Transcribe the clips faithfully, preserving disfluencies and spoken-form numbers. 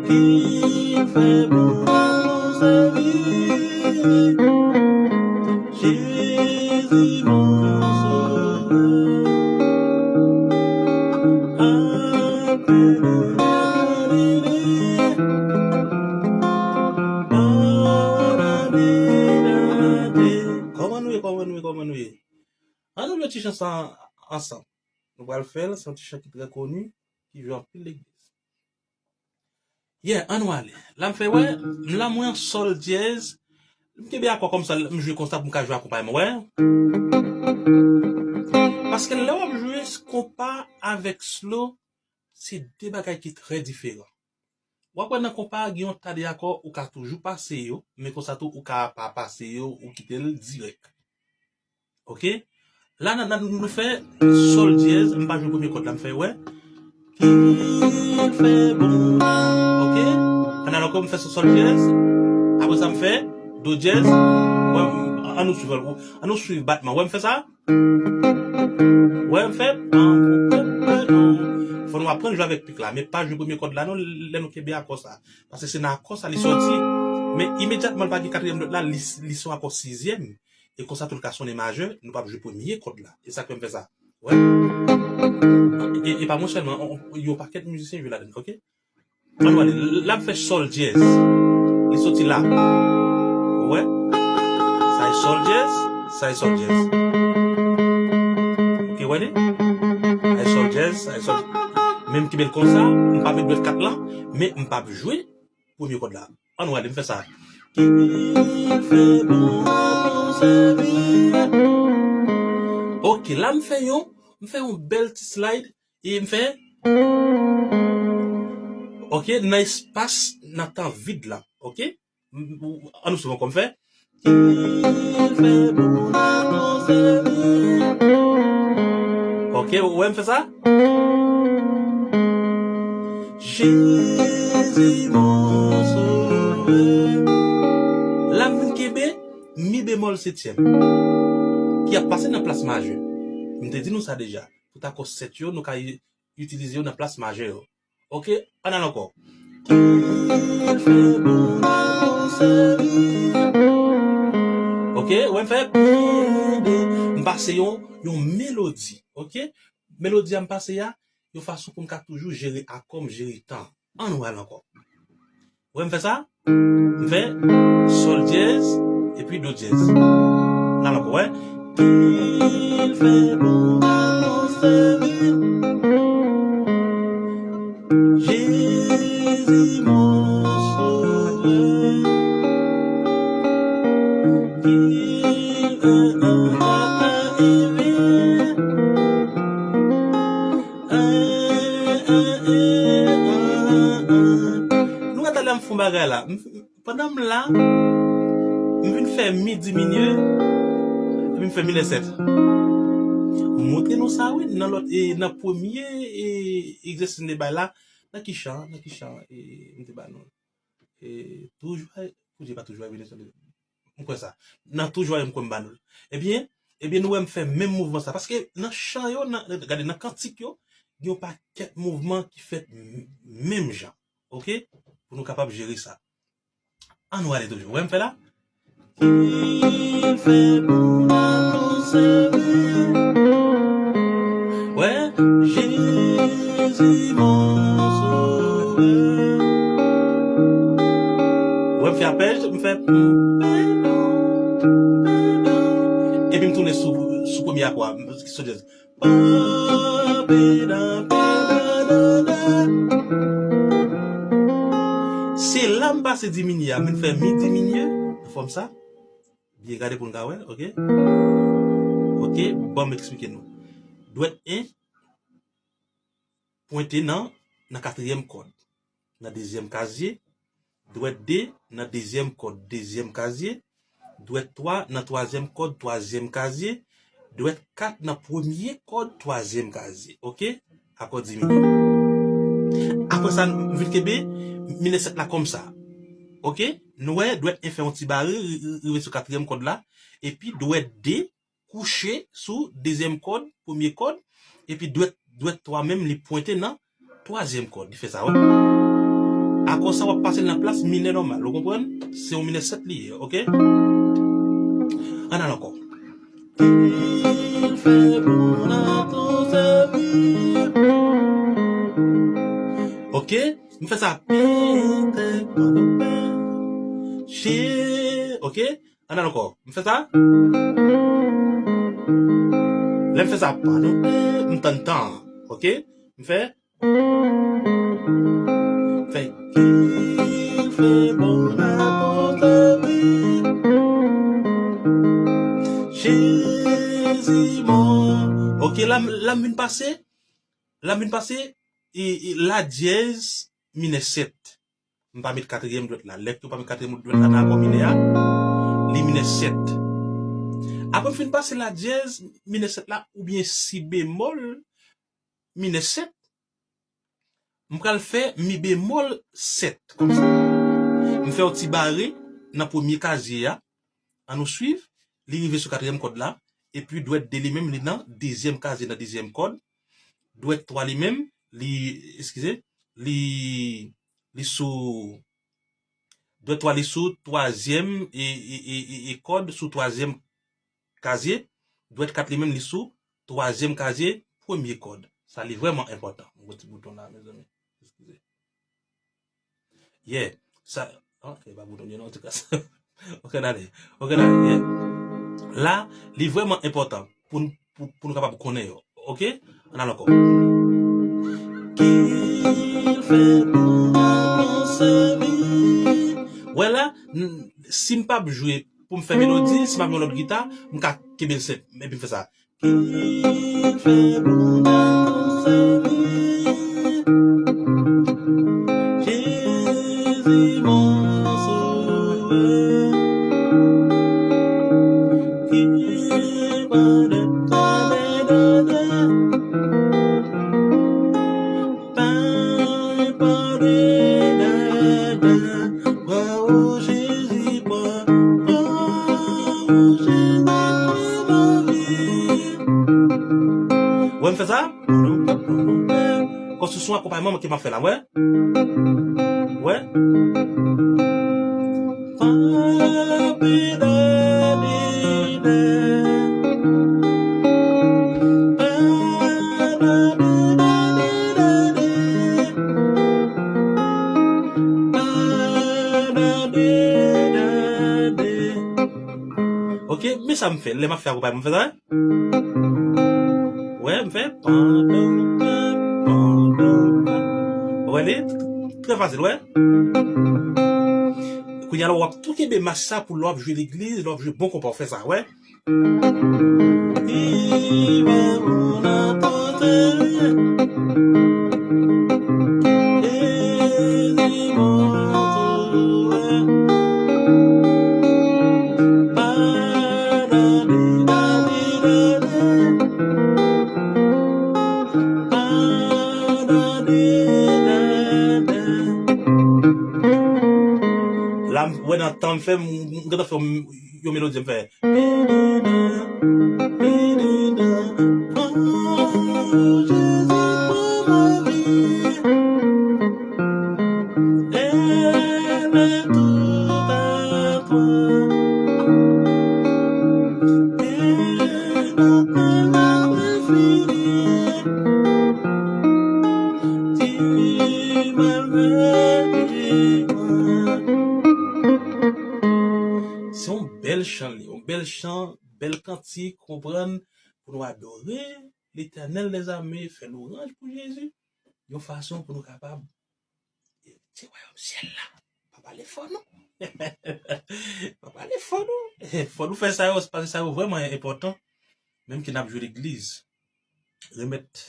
Ki fè bon sèvi Jezi, mon sovè. Apèn ou Galile, bò latè. Kòman nou ye, kòman nou ye, kòman nou ye? Ann nou jwe ti chan sa ansanm. Nou pral fè l, se yon ti chan ki trè koni, ki jwe anpil legliz. Yeah, ann nou ale. La m fè, wè, m la mwen an sòl dyèz. M kenbe akò kòmsa, m jwe konsa pou m ka jwe akonpayman, wè. Paske lè w ap jwe konpa avèk slow, se de bagay ki trè diferan. W ap wè nan konpa, gen yon ta de akò ou ka toujou pase yo, men konsa tou ou ka pa pase yo, ou kite l dirèk. Ok? La, nan, nan, nou fè sòl dyèz, m pa jwe premye kòd la, m fè, wè. Ki fè bon. Ok? Ann al ankò, m fè sou sòl dyèz. Apre sa, m fè do dyèz. Wè, m- ann nou swiv, ann nou swiv batman. Wè, m fè sa? Wè, m fè. Fò nou aprann jwe avèk pik la, men pa jwe premye kòd la, non, lè nou kenbe akò sa. Paske se nan akò sa li sòti. Men imedyatman l pa gen katriyèm nòt la, li, li se yon akò sizyèm. E konsa tou l ka sonnen majè, nou p ap jwe premye kòd la. E sa k fè m fè sa. Wè. E, e pa mwen sèlman, on- on- yon pakèt mizisyen jwe ladann, ok? Ann nou ale, la m fè sòl dyèz. Li soti la. Ou wè? Sa e sòl dyèz, sa e sòl dyèz. Ok, wè li? Sa e sòl dyèz, sa e sòl. Men m kenbe l konsa, m pa met dwèt kat lan, men m p ap jwe premye kòd la. Ann nou ale, m fè sa. Ki fè bon sèvi. Ok, la m fè yon, m fè yon bèl ti slide, e m fè. Ok, nan espas, nan tan vid la. Ok? M- m- Ann nou swiv ankò, m fè. Ki fè bon sèvi. Ok, ou wè m fè sa? Jezi, mon sovè. La m vin kenbe mi bemòl setyèm, ki ap pase nan plas majè. M te di nou sa deja. Tout akò sèt yo, nou ka i- itilize yo nan plas majè yo. Ok, ann al ankò. Ki fè bon sèvi. Ok, wè m fè. M pase yon, yon melodi. Ok, melodi a m pase a, yon fason pou m ka toujou jere akò m, jere tan. Ann nou al ankò. Wè m fè sa? M fè sòl dyèz, epi do dyèz. N al ankò, wè. Ki fè bon sèvi. Jezi, mon sovè. Ki fè bon sèvi. Nou gade lè m fè yon bagay la. M- Pandan m la, m vin fè mi diminye, epi m fè minè sèt. M montre nou sa, wi, nan lòt, e, nan premye, e, egzèsis m te bay la, nan ki chan, nan ki chan, e, m te ba nou. E, toujou, pou di pa toujou, vini sou m kwè sa. Nan toujou, m kwè m ba nou. Ebyen, ebyen, nou wè m fè menm mouvman sa. Paske nan chan yo, nan, gade, nan kantik yo, gen yon pakèt mouvman ki fèt m- menm jan. Ok? Pou nou kapab jere sa. Ann nou ale toujou. Wè m fè la? Ki fè pou n ap konsève. Wè, Jezi, mon sovè. Wè m fè apèj, m fè. Epi m tounen sou, sou premye akò a, m- sou jazz. Se la m pase diminye a, m vin fè mi diminye, nan fòm sa. Byen gade pou n ka wè, ok? Ok, ban m eksplike nou. Dwèt en pwente nan, nan katriyèm kòd, nan dezyèm kazye, dwèt de nan dezyèm kòd, dezyèm kazye, dwèt twa nan twazyèm kòd, twazyèm kazye, dwèt kat nan premye kòd, twazyèm kazye. Ok? Akò diminye. Apre sa, m vin kenbe minè sèt la kòmsa. Ok? Nou wè, dwèt en fè yon ti bare, ri- ri- rive sou katriyèm kòd la, epi dwèt de kouche sou dezyèm kòd, premye kòd, epi dwèt, dwèt twa menm li pwente nan twazyèm kòd, li fè sa, wè. Akò sa w ap pase l nan plas minè nòmal, ou konprann? Se yon minè sèt li ye, oke? Ann al ankò. Qu'il fait bon à ton service. Oke, m fè sa. Oke, ann al ankò. M fè sa. Lè m fè sa, m tann tan an. Oke, m fè. Fè. Qu'il fait bon à ton service. Jezi, mon. Oke, la, la m vin pase. La m vin pase. E, e, la dyèz minè sèt. M pa met katriyèm dwèt la. Lè ke w pa met katriyèm dwèt la nan akò minè a, li minè sèt. Apre m fin pase la dyèz minè sèt la, oubyen si bemòl minè sèt, m pral fè mi bemòl sèt, kòmsa. M fè yon ti bare nan premye kazye a. Ann nou swiv. Li rive sou katriyèm kòd la. Epi dwèt de li menm, li nan dezyèm kazye, nan dezyèm kòd. Dwèt twa li menm, li, eskize, li, li sou, dwèt twa li sou twazyèm e, e, e, e, e kòd, sou twazyèm kazye. Dwèt kat li menm, li sou twazyèm kazye, premye kòd. Sa li vrèman enpòtan. Mwen ti bouton la, mezanmi. Eskize. Yeah. Sa, ok, pa bouton non, an tou ka. Ok, n ale. Ok, n ale. Yeah. La, li vrèman enpòtan pou n, pou, pou nou kapab konnen yo. Ok? Ann al ankò. Qu'il fait bon à ton service. Wè la, n, si m p ap jwe pou m fè melodi, si m ap jwe lòt gita, m ka kenbe l senp. Epi m fè sa. Qu'il fait bon à ton service. Jésus, mon sauveur, qui pardonne ta dada. Pardonne ta dada. Bravo, Jésus, bravo, Jésus, bravo, ma vie. Wè, m fè sa? Konstriksyon akonpayman ke m ap fè la, wè. Wè. Ok, men sa m fè, lè m ap fè akonpayman, m fè sa, wè. Wè, m fè. Wè, li trè fasil, wè. Kounye a la, w ap tou kenbe mach sa pou lè w ap jwe legliz, lè w ap jwe bon konpa, w fè sa, wè. La, m wè nan tan m fè, m, m gentan fè yon, yon melodi, m fè. Oh, Jésus, pour ma vie, elle est tout à toi. Et la peine a fini. Tu m'avais dit, se yon bèl chan li, yon bèl chan, bèl kantik, konprann, pou nou adore Letènèl dèzame, fè lwanj pou Jezi, yon fason pou nou kapab eritye wayòm syèl la. Pa pale fò non. Pa pale fò non. Fò nou fè sa yo, paske sa yo vrèman enpòtan. Menm ke n ap jwe legliz, remèt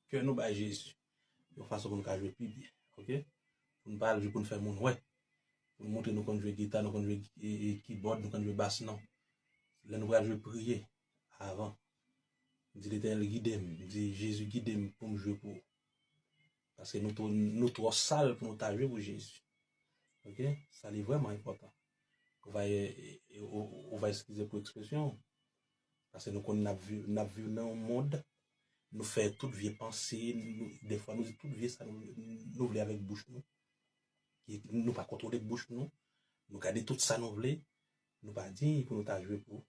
kè nou bay Jezi. Yon fason pou nou ka jwe pi byen, oke? Pou nou pa al jwe pou nou fè moun wè. Pou nou montre nou konn jwe gita, nou konn jwe, e, e, kibòd, nou konn jwe bas, non. Lè nou pral jwe, priye avan. Di Letènèl, gide m. Di Jezi, gide m pou m jwe pou ou. Paske nou twò, nou twò sal pou nou ta jwe pou Jezi. Oke? Sa li vrèman enpòtan. Ou va, e, e, ou, ou va eskize pou ekspresyon. Paske nou konn n ap viv, n ap viv nan yon mond, Nou fè tout vye panse, nou, dèfwa nou di tout vye sa nou, nou vle avèk bouch nou. Ki nou pa kontwole bouch nou. Nou gade tout sa nou vle. Nou pa di pou nou ta jwe pou,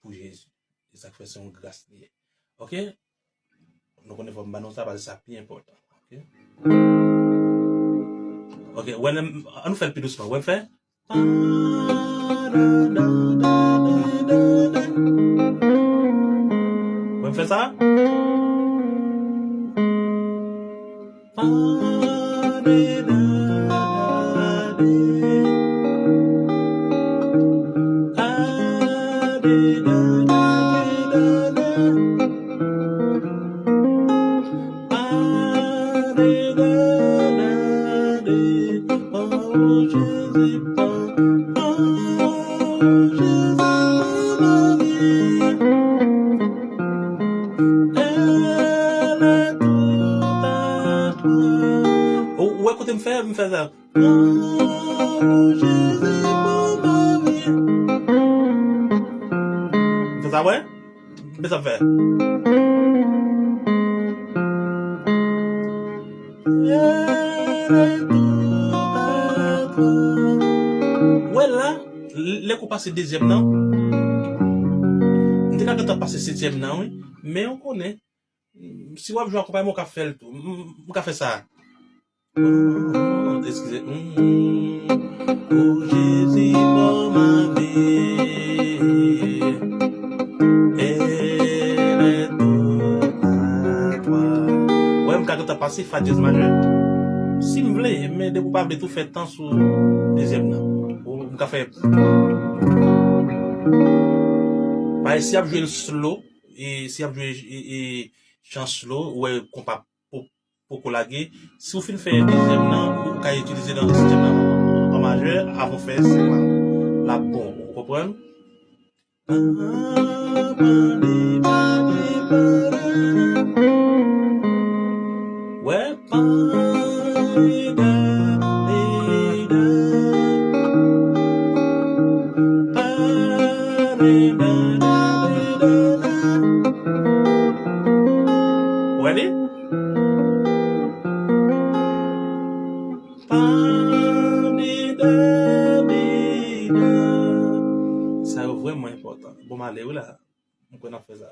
pou Jezi. E sa k fè se yon gras li ye. Oke? Nou konnen fò m ba nou sa, paske sa pi enpòtan. Oke? Oke, wè, lè m, an nou fè l pi dousman. Wè m fè? Wè m fè sa? Ou, ou wè kote m fè, m fè sa. Fè sa, wè? Men sa m fè. Wè la, lè k ou pase dezyèm nan, m te ka gentan pase setyèm nan, wi. Men ou konnen, si w ap jwe akonpayman, ou ka fè l tou. M, m, m ka fè sa. Oh, eskize. Mm. Oh, Jésus, pour ma vie, elle est toute à toi. Wè, m ka gentan pase fa dyèz majè. Si m vle, men depi w pa vle tou, fè tan sou dezyèm nan. Ou m ka fè. Paske si y ap jwe l slow, e si y ap jwe e, e, chan slow, ou wè konpa po-, poko lage. Si w fin fè dezyèm nan, ou ka itilize nan setyèm nan an majè, avan w fè senk lan. L ap bon, ou konprann? Wè, pa Ou wè li? Sa yo vrèman enpòtan. Bon, m ale wi la. M kwè n ap fè sa.